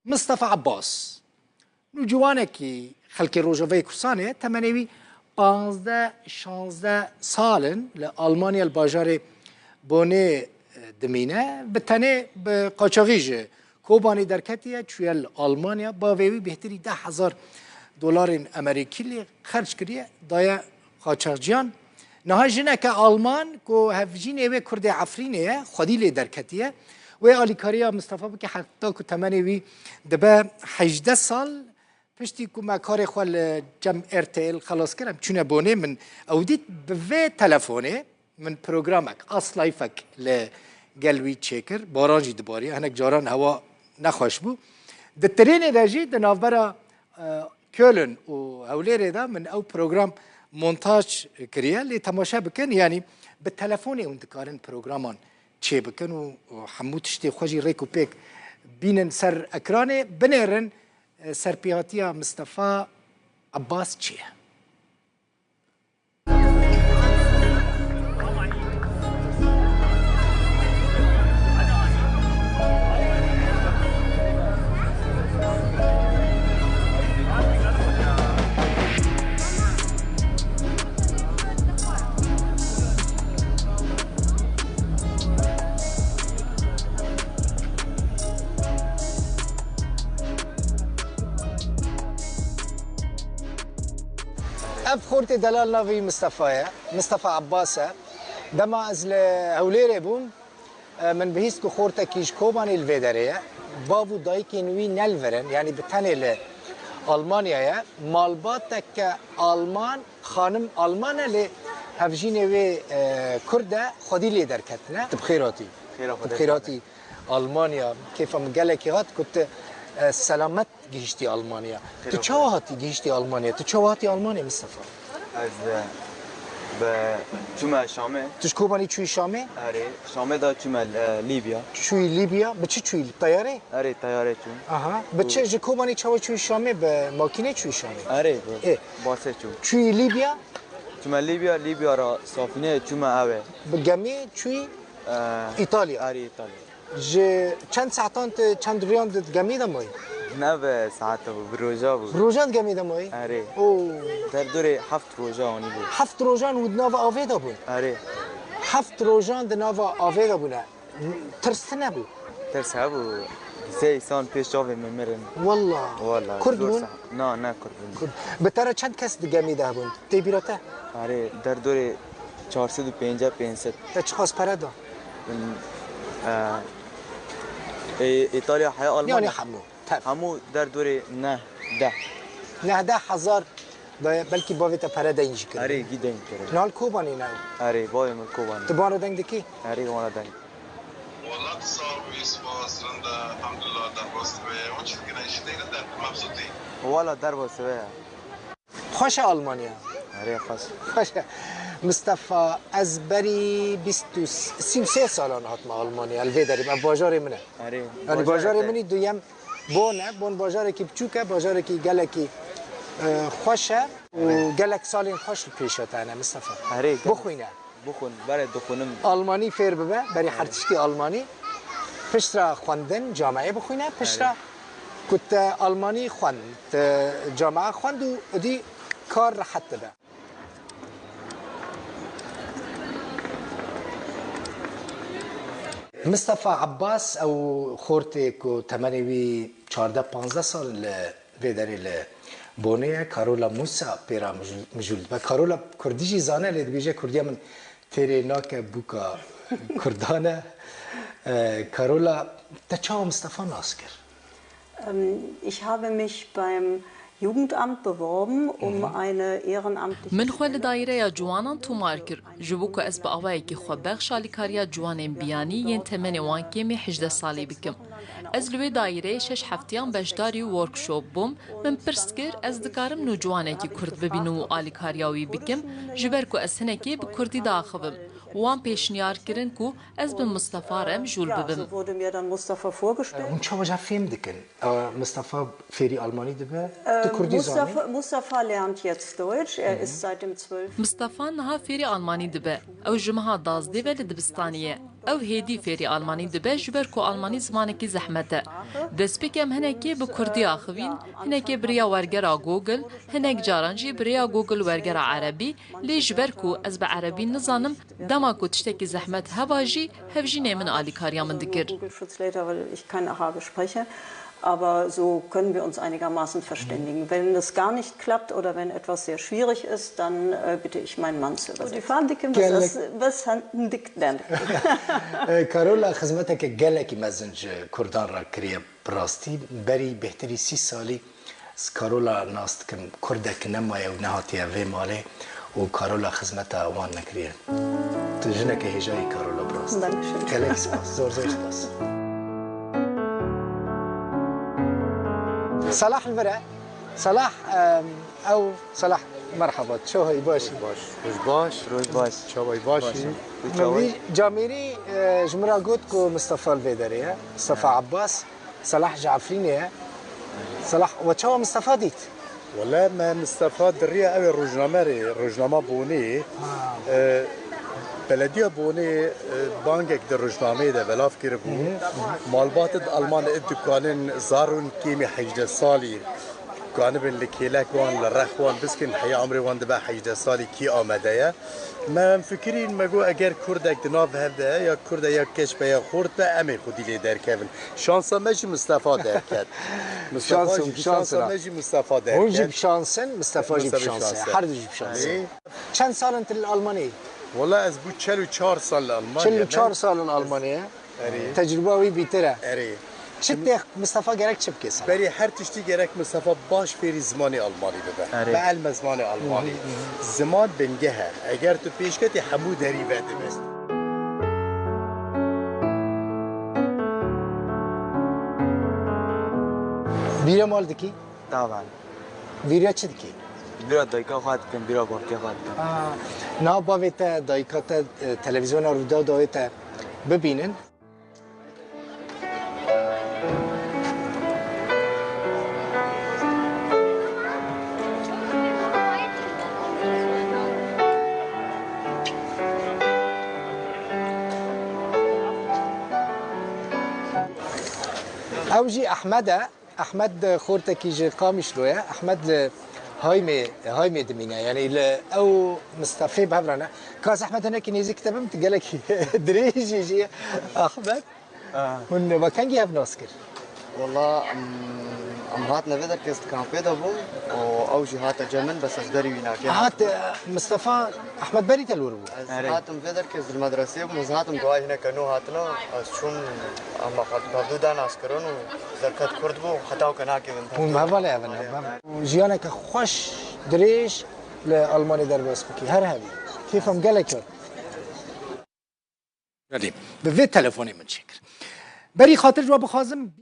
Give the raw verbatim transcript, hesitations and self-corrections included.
Mistefa Abbas, nûciwanekî xelkê Rojavayê Kurdistanê ye, temenê wî panzdeh şanzdeh sal in, li Almanya li bajarê Bonê, e, dimîne. Bi tenê bi qaçaxî ji Kobanê derketiye, çûye li Almanya. Bavê wî bêhtirî deh hezar dolarên Amerîkî lê xerc kiriye, daye qaçaxciyan. Niha jineke Alman ku hevjînê wê Kurdê Efrînê ye, xwedî lê derketiye. Wê alîkariya Mistefa bike heta ku temenê wî dibe hejdeh sal. Piştî ku me karê xwe li cem R T L xelas kir, em çûne Bonê, min ew dît, bi vê telefonê min programek, Aslayfek li gel wî çêkir. Baran jî dibariye, hinek caran hewa nexweş bû. Di trênê de jî di navbera, e, Köln û Hewlêrê de min ew program montaj kiriye. Lê temaşe bikin, yanî bi telefonê hûn dikarin programan çêbikin û, û hemû tiştê xwe jî rêk û pêk bînin ser ekranê. Binêrin, e, serpêhatiya Mistefa Abbas çi ye? Ev xortê delal navê wî Mistefa ye. Mistefa Abbas e. Dema ez li Hewlêrê bûm, e, min bihîst ku xortekî ji Kobanê li vê derê ye. Bav û dayikên wî ne li vir in, yanî bi tenê li Almanya ye. Malbateke Alman, xanim Alman e, lê hevjînê wê, e, Kurd e, xwedî lê derketine. Tu bi xêr hatî. Xêra xwe Tu bi xêr hatî. Almanya, kêfa min gelekî hat ku tu, e, selamet gihiştî Almanya. Tu Xêra çawa xwe. hatî gihiştî Almanya? Tu çawa hatî Almanya, Mistefa? Ez, e, bi, çûme Şamê. Tu ji Kobanî çûyî Şamê? Erê, Şamê de çûme, e, Lîbya. Çûyî Lîbya? Bi çi çûyî? Teyarê? Erê, teyarê çûm. Aha. Bi Û çi, ji Kobanî çawa çûyî Şamê? Bi makînê çûyî Şamê? Erê, bi Ê. basê çûm. Çûyî Lîbya? Çûme Lîbya, Lîbya ra safîneyê çûme ew ê. Bi gemî çûyî E, Îtalya? Erê, Îtalya. Ji çend saetan tu, çend rojan di gemî de mayî? Ne bi saet bû, bi roja bû. Bi rojan di gemî de mayî? Erê. Oo. Derdorê heft roja anî bû. Heft rojan û di nava avê de bûn? Erê. Heft rojan di nava avê de bûne. Tirs tune bû? Tirs hebû. Sê însan pêş çavê min mirin. Walla. Walla, Kurd zor bûn? sa-, Na, ne Kurd bûn. Kurd. Bi te re çend kes di gemî de hebûn? Tê bîra te? Erê, derdorê çar sed û pêncî, pênc sed. Te çiqas pere da? Min, e, e, Îtalya heya Almanya. Yanî hemû, tev. Hemû derdorê neh, deh. Neh deh hezar daye, belkî bavê te pere deyn jî kiriye. Erê, gî deyn kiriye. Nal Kobanî ne? Erê, bavê min Kobanî. Tu bana deng dikî? Erê, wana deng. Wala tu sax bî, spas, rind e, elhamdulillah, derbas dibe. Wan çi dikine, îşî deyrin de, mebsûtî? Wala derbas dibe ya. Xweş e Almanya? Erê, xweş. Xweş e. Mistefa, ez berî bîst û sî û sê salan hatime Almanya, li vê derê me, bajarê min e. Erê, Yanî bajarê bajarê te. min î duyem Bon e. Bon bajarekî biçûk e, bajarekî gelekî, e, xweş e û Erê. gelek salên xweş li pêşa te hene, Mistefa. Erê, gelek. Bixwîne. Bixwin, berê dixwinim. Almanî fêr bibe, berî Erê. her tiştî Almanî. Piştre xwendin, cameyê bixwîne, piştre Erê. ku te Almanî xwend, te camea xwend û dî kar rehet dibe. Mistefa Abbas, ew xortê ku temenê wî çardeh panzdeh sal li vê derê li Bonê ye, Karola Musa pê re mijûl, mijûl dibe. Karola kurdî jî zane, lê dibêje kurdiya min têrê nake bûka kurdan e. E, Karola, te çawa Mistefa nas kir? Ähm, ich habe mich beim Jugendamt beworben, um Mhm. eine ehrenamtliche Min xwe li Stelle daîreya ciwanan tomar kir, ji bo ku ez bi awayekî xwebexş alîkariya ciwanên biyanî yên temenê wan kêm ê hejdeh salî bikim. Ez li wê daîreyê şeş heftiyan beşdarî workshop bûm. Min pirs kir, ez dikarim nûciwanekî kurd bibînim û alîkariya wî bikim, ji ber ku ez hinekê bi kurdî diaxivim. Wan pêşniyar kirin ku ez bi Mistefa re mijûl Ja, bibim. so wurde mir dann Mustafa vorgestellt. Hûn çawa ca fêm dikin? Ew, Mistefa fêrî Almanî dibe? Tu Ee, kurdî Mustafa, zanî? Mustafa lernt jetzt Deutsch. Er Mhm. ist seit dem zwölften Mistefa niha fêrî Almanî dibe. Ew ji meha duwazdeh ve li dibistanê ye. Ew hêdî fêrî almanî dibe, ji ber ku almanî zimanekî zehmet e. Destpêkê em hinekê bi kurdî axivîn, hinekê bi rêya wergera Google, hinek caran jî bi rêya Google wergera erebî, lê ji ber ku ez bi erebî nizanim, dema ku tiştekî zehmet heba jî, hevjînê min alîkariya min dikir. Google Translator, weil ich kein Arabisch spreche. Aber so können wir uns einigermaßen verständigen. Wenn das gar nicht klappt oder wenn etwas sehr schwierig ist, dann, äh, bitte ich meinen Mann zu übersetzen. Gelek. Gelek. E, Karola xizmeteke gelekî mezin ji Kurdan re kiriye. Bi rastî berî bêhtirî sî salî ez Karola nas dikim. Kurdek nemaye û nehatiye vê malê û Karola xizmeta wan nekiriye. Tu jineke hêjayî, Karola, bi rastî. Dankeschön. Gelek spas, zor zor spas. Salah li vir e. Salah, em, ew Salah, merhaba, çawa yî, baş î? Baş. Roj baş. Roj baş. Çawa yî, baş î? Baş. Min vî camêrî, e, ji min re got ku Mistefa li vê derê ye. Mistefa Abbas. Salah ji Efrînê ye. Salah, we çawa Mistefa dît? Wele me Mistefa di riya ew ê rojname rê, rojnama Bonê, Ha. e, belediya Bonê, e, bangek di rojnameyê de belav kiribû. Hı hı. Malbat di Alman ê dikanin zarûn kêmî hejdeh salî kanibin li kêlek wan, li rex wan biskin, heya emrê wan dibe hejdeh salî kî amade ye. Me em fikirîn, me got eger kurdek di nav hev de ye, ya kurd e ya keç be ya xort be, em ê xwedî lê derkevin. Şansa me jî Mistefa derket. Mistefa Şans, jî, şans şansa me jî Mistefa derket. Hûn jî bi şans in, Mistefa jî bi şans e. Mistefa şans e. Her du jî bi şans e. Ê? Çend sal in tu li Almanî? Wela ez bû çel û çar sal li Almanya. Çel û çar sal in Almanya. Erê. Tecrûba wî bîtir e. Erê. Çi têx Mistefa gerek çi bike sana? Berî her tiştî gerek Mistefa baş fêrî zimanê Almanî bibe. Erê. Bielme zimanê Almanî. Hı hı, hı hı. Ziman bingeh e. Eger tu pêşketî hemû derî vedibe. Bîra mal dikî? Taban. Bîra çi dikî? Bîra dayika xwe dikim, bîra bavkê xwe dikim. Ha, na bavê te, dayika te, e, televîzyona Rûdaw dawê te bibînin. Ew jî Ehmed e. Ehmed xortekî ji Qamişlo ye. Ehmed li Haymê, Haymê dimîne. Yanî li ew Mistefê bi hev re ne. Ka ez Ehmed hinekî nêzîk te bim, tu gelekî dirêj î jî ye. Ehmed, Ah. hûn we kengî hev nas kir? Wala, em, em hatine vê derkê, ez di kampê de bûm û ew jî hate cem min, bes ez berî wî nakêm. Hat, e, Mistefa Ehmed berî te li wir bû? Ez Erê. hatim vê derkê, ez li medresê bûm, ez hatim duayê hineke nû hatina, ez çûm, em bi xwe tevdû de nas kirin û derket kurt bû, heta weke nakê min Hûn bi hevalê evin, bi hev-, jiyaneke xweş, dirêj li Almanê derbas bikî. Her hebî. Kêfa min gelek hat. Belê. Bi vê telefonê min çêkir. Berî xatir ji we bixwazim,